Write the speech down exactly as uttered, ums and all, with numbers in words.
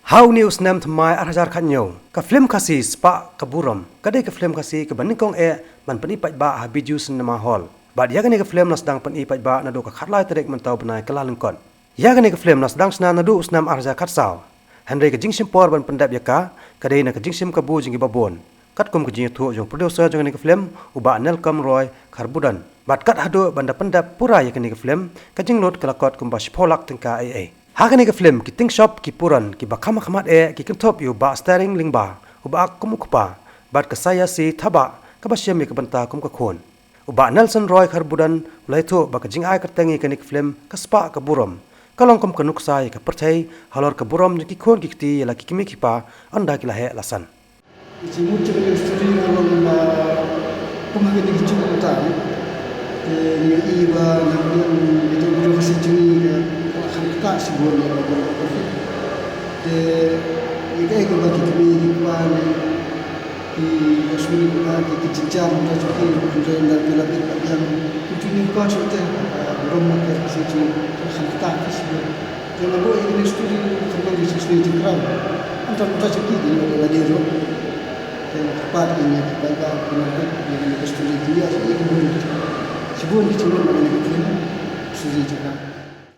Ha une u snem thymmai ar hajar khatñiew, ka film Khasi Spah ka Burom ka dei ka film Khasi kaba nyngkong eh ban pyni paidbah ha Bijou Cinema Hall. Bad ïa kane ka film la sdang pyni paidbah naduh ka khatlai tarik mynta u bnai Kyllalyngkot. Ïa kane ka film la sdang shna naduh u snem ar hajar khatsaw. Hynrei ka jingshim por ban pyndep ïa ka, ka dei na ka jingshim kabu jong kiba bun. Katkum ka jingïathuh jong u producer jong kane ka film, u Bah Nelcom Roy Kharbudon. Bad kat haduh ban da pyndep pura ïa kane ka film, ka jinglut ka la kot kumba shiphew lak tyngka ei ei. Ha kane ka film, ki tyngshop, ki puron, kiba kham hakhmat eh, ki kynthup ïa u Bah Starring Lyngba, uba ak kum u kpa, bad ka Sayasi Thabah, kaba shim ïa ka bynta kum ka khun. U Bah Nelson Roy Kharbudon u la ïathuh ba ka jingai kyrteng ïa kane ka film Ka Spah ka Burom ka long kum ka nuksa ïa ka pyrthei halor ka burom jong ki khun ki kti ïa la ki kmie ki kpa ynda ki la heh la san. Ka jingmut jong ka story ka long ba kum ha kane ka jingmut ta, te ngi i ba na ka liang ka jingmut ka si jong ngi ka la kham ktah shibun ïa ka burom ka pyrthei. Te ïa kaei kaba ki kmie ki kpa ne ki ïa shu ni ba ki ki jingjar mynta jong ki, hynrei ynda ki la bit ba biang ki jingim ka shu te, ah, burom na ka si jong ka kham ktah ki shibun. Te nga buh ïa kane ka story ka long ki jingshni jingkraw. Ynda mynta jong ki ki la dei ruh. Te nga kyrpad ïa ki paidbah ki nongpeit ïa kane ka story ki ïa shibun. Shibun ki jingmut na kane ka film. Story jingkraw.